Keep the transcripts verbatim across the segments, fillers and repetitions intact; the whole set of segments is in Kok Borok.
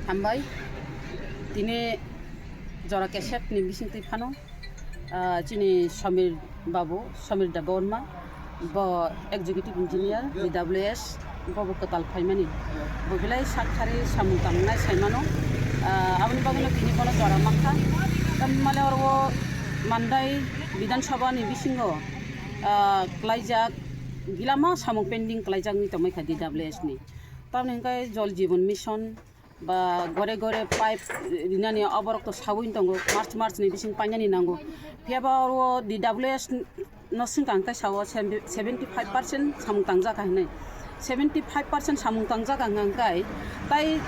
Hambai, tini jora kesep ni bising twi phano, ah, chini Samir Babu, Samir Debbarma, bo executive engineer, D W S, bo bo kwtal phaimani. Bo belai sak thari samung tangnai saimano, ah, aboni bagwino tini bono jora mankha. Tamni male oro Mandai Bidhan Sabha ni bisingo, ah, klaijak gilama samung pending klaijak ni tongmai kha D W S ni. Tamni hwnkhe Jal Jeevan Mission, ba gore gore pipe rinani oborok to sawi tongo, March, March ni bising painani nango. Phiya ba oro D W S no swngkha hwnkhe sao seventy five percent samung tangjak hinwi. Seventy five percent samung tangjak hwnkhe tai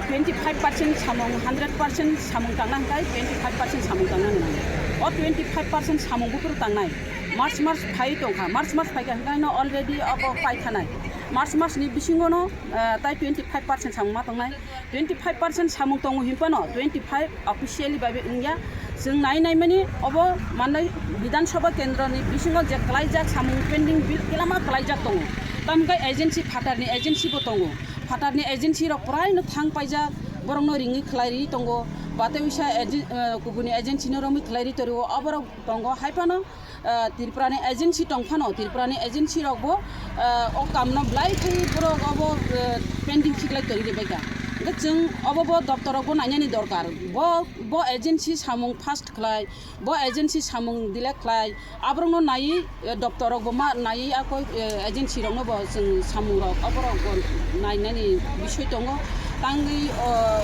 twenty five percent samung, hundred percent samung tangna hwnkhe twenty five percent samung tangnani nango. O twenty five percent samung buphuru tangnai. March, March phai tongkha, March, March phaikha hwnkhe no already obo paikhanai. March, March ni bisingo no, eh, tai twenty five percent samung ma tongnai. Twenty five percent samung tongo hinphano twenty five officially bai bai wngya. Chwng nai naimani obo Mandai Bidhan Sabha kendro ni bisingo je klaijak samung pending bill kilama klaijak tongo. Tamkhe agency phatar ni agency bo tongo. Phatar ni agency rok prai no thang paijak, borok no ringwi khlai ri tongo. Bate wisa agen-, eh, kubuni agency no romwi khlai ri tongo. Oborok tongo haiphano ah, Tripura ni agency tong phano, Tripura ni agency rok bo, ah, o kam no belai khe borok obo, ah, pending khiklai tongwi bai kha. Hwnkhe chwng obo bo doptor rok bo nainani dorkar. Bo, bo agency samung fast khlai, bo agency samung delay khlai, aborok no naiwi, eh, doptor rok bo ma naiwi akoi, eh, agency rok no bo chwng samung rok oborok bo nainani bisoi tongo. Tangwi, o,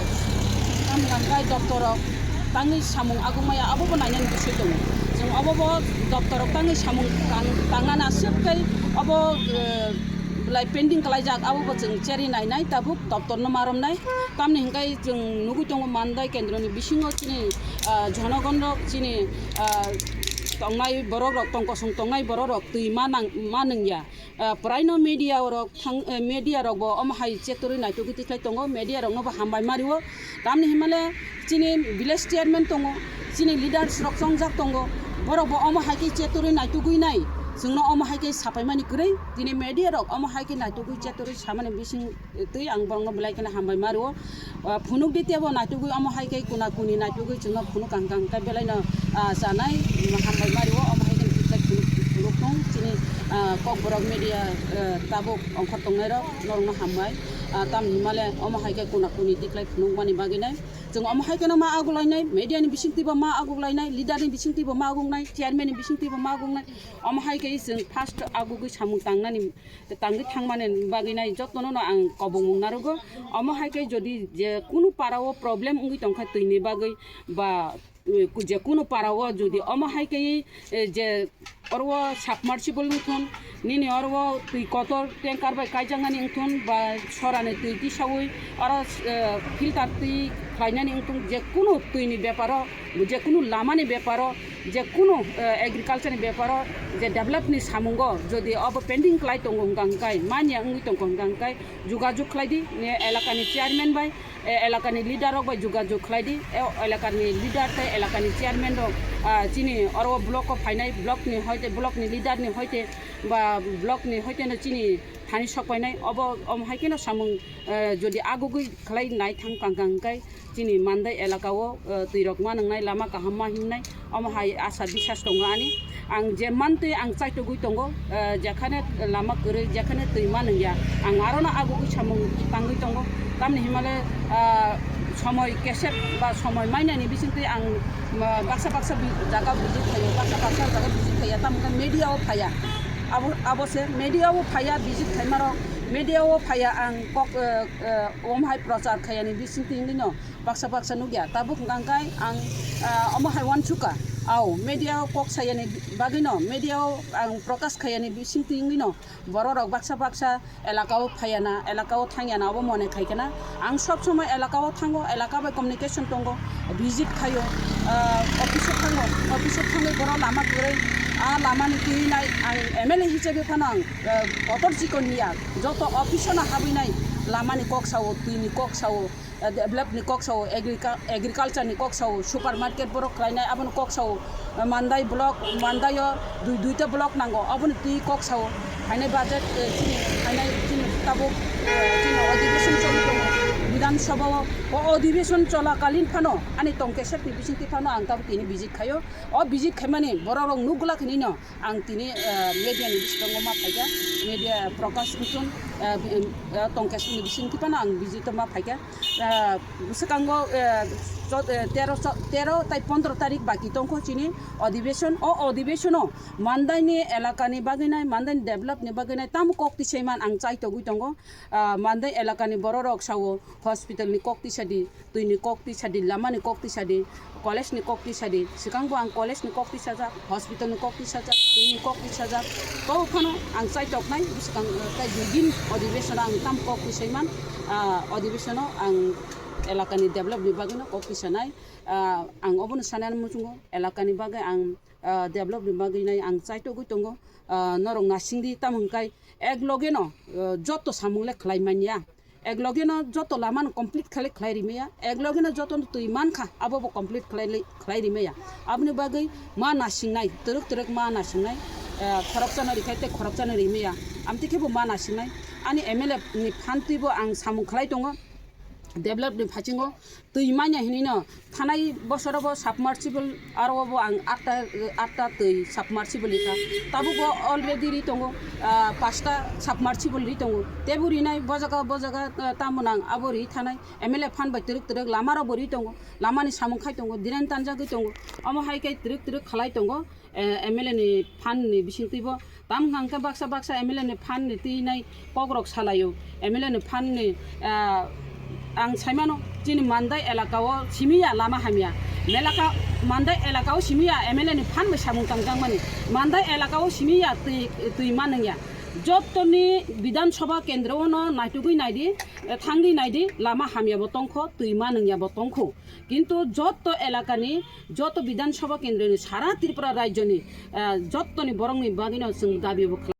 tamni hwnkhai doptor rok tangwi samung aguk maya abo bo nainani bisoi tongo. Chwng obo bo doptor rok tangwi samung tang-, tangnani aswk tei obo, eh, belai pending kalaijak abo bo chwng cherwi nainai tabuk doptor no ma romnai. Tamni hwnkhai chwng nugwi tongo Mandai kendro ni bisingo chini, ah, jonogon rok chini, ah, tongnai borok rok tong kosong tongnai borok rok twi ma nang-, ma nungya. Ah, pwraino media rok thang, eh, media rok bo omo hai check torwi naitugwi tikhlai tongo, media rok no bo hambai ma rio. Tamni himale chini village chairman tongo, chini leaders rok chongjak tongo, borok bo omo hai khe check torwi naitugwi nai, chwngno omo hai khe sapai mani kwrwi. Tini media rok omo hai khe naitugwi check torwi samani bising twi ang borokno belai kheno hambai ma rio. Ah, phunuk di tebo naitugwi omo hai khe kuna kuni naitugwi chwngno phunuk ang kang khe belaino, ah, chanai hambai ma rio omo hai khe phunuk phunuk thung chini, ah, kokborok media, ah, tabuk ongkhor tongnai rok norokno hambai. Ah, tamni himale omo hai khe kuna kuni tikhlai phunuk mani bagwi nai chwng omo hai kheno ma aguk lainai media ni bising twibo ma aguk lainai leader ni bising twibo ma aguk nai chairman ni bising twibo ma aguk nai omo hai khe chwng first agugwi samung tangnani tangwi thangmani bagwi nai jotono no ang kobongmung narugo. Omo hai khe jodi je kunu para o problem wngwi tongkha twi ni bagwi ba, eh, je kunu para o jodi omo hai khe, eh, je oro o submersible wngthun nini oro o twi kotor tanker bai kaijaknani wngthun ba sorani twi tisawi oro, eh, filter twi khlainani wngthun je kunu twi ni beparo je kunu lama ni beparo je kunu, eh, agriculture ni beparo je develop ni samungo jodi obo pending khlai tongo hwnkha hwnkhe manya wngwi tongkha hwnkha hwnkhe jugajug khlai di, ne elaka ni chairman bai, eh, elaka ni leader rok bai jugajug khlai di, eh, elaka ni leader tei elaka ni chairman rok, ah, chini oro block o phainai block ni hoite block ni leader ni hoite ba block ni hoite no chini thani sok painai obo omo hai kheno samung, eh, jodi agugwi khlai nai thang kang kang hwnkhe chini Mandai elaka o, eh, twi rok ma nwngnai lama kaham ma himnai omo hai asa bisas tongo ani. Ang je mantwi ang chaitugwi tongo, eh, jekhane lama kwrwi jekhane twi ma nungya ang arono agugwi samung tangwi tongo. Tamni himale, ah, somoi kesep ba somoi mainani bisingtwi ang, ah, baksa baksa bi-, jaga visit khaio, baksa baksa jaga visit khaiya, tamo khe media o phaiya. Abo, abo se media o phaiya, visit khaimarok media o phaiya ang kok, eh, eh, omo hai prochar khaiyani bisingtwi wngwi no baksa baksa nukya. Tabuk hwnkha hwnkhe ang, ah, omo hai uansukha, ao media o kok sayani bagwino, media o ang prokash khaiyani bisingtwi wngwino bororok baksa baksa elaka o phaiyana, elaka o thangyana obo mone khaikhe na. Ang sob somoi elaka o thango, elaka bai communication tongo, visit khaio, ah, office o thango, office o thangwi borok lama kwrwi, ah, lamani twi nai ang M L A hisabe phano ang, ah, kotor chikon hiya, joto office o no habwi nai lamani kok sao, twi ni kok sao, eh, develop ni kok sao, agrica-, agriculture ni kok sao, supermarket borok khlainai, abono kok sao, eh, Mandai block, Mandai o dui, duita block nango, abono twi kok sao, hainai budget, eh, chini, hainai chini tabuk, eh, chini odhibeshon choli tongo, Bidhan Sabha o, o adhibeshon cholakalin phano ani tongkesepni bisingtwi phano ang tabuk tini visit khaio. O visit khaimani bororok nukgwlak hinwi no ang tini, eh, media ni bisingo ma phaikha, media Prakash Kuchun, eh, bi-, eh, tongkesepni bisingtwi phano ang visit o ma phaikha. Eh, bwswkango, eh, chod-, eh, tero, tero tai pondro tarik baki tongkho chini adhibeshon. O adhibeshono Mandaini elakani bagwi nai, Mandaini developni bagwi nai tamo kok tisaiman ang chaitogwi tongo. Ah, Mandai elakani bororok sao hospitalni kok tisadi, twini kok tisadi, lamani kok tisadi, college ni kok tisadi. Swkangbo ang college ni kok tisajak, hospital ni kok tisajak, twini kok tisajak. Tei phano ang chaitoknai bwswkang, eh, tai duidin adhibeshono ang tamo kok tisaiman, ah, adhibeshono ang elakani developni bagwino kok tisanai. Ah, ang obono sanani muchungo elakani bagwi ang, ah, developni bagwi nai ang chaitogwi tongo. Ah, norok nasingdi tamo hwnkhai ek logeno, ah, joto samung le khlai manya. Ek logeno joto lamano complete khlai, khlai rimaya. Ek logeno jotono twi mankha, abobo complete khlai, khlai rimaya. Aboni bagwi ma nasingnai, twrwk twrwk ma nasingnai, ah, khoroksano rikhai tei khoroksano rimaya. Amtwi khebo ma nasingnai. Ani M L A ni phan twibo ang samung khlai tongo. Developni phasingo twi manya hinino thanai bosorobo submersible aro bo ang atta, atta twi submersible rikha. Tabukbo already ri tongo, ah, pasta submersible ri tongo. Tebo rinai bojaga, bojaga, ah, tamo nang abo ri thanai. M L A phan bai twrwk twrwk lama rokbo ri tongo. Lamani samung khai tongo, drain tanjagwi tongo. Omo hai khe twrwk twrwk khlai tongo, eh, M L A ni phan ni bisingtwibo. Tam hwnkha hwnkhe baksa baksa M L A ni phan ni twi nai kokrok salaio. M L A ni phan ni, ah, ang saimano chini Mandai elaka o simiya lama hamya. Melaka, Mandai elaka o simiya M L A ni phan bai samung tangjakmani. Mandai elaka o simiya twi, twi manwngya. Jottoni Bidhan Sabha kendro no naitugwi naidi, eh, thangdi naidi, lama hamya bo tongkho, twi manwngya bo tongkho. Kintu jotto elakani, jotto Bidhan Sabha kendroni sara Tripura rajyoni, ah, jottoni borokni bagwino chwng dabi bo khlai.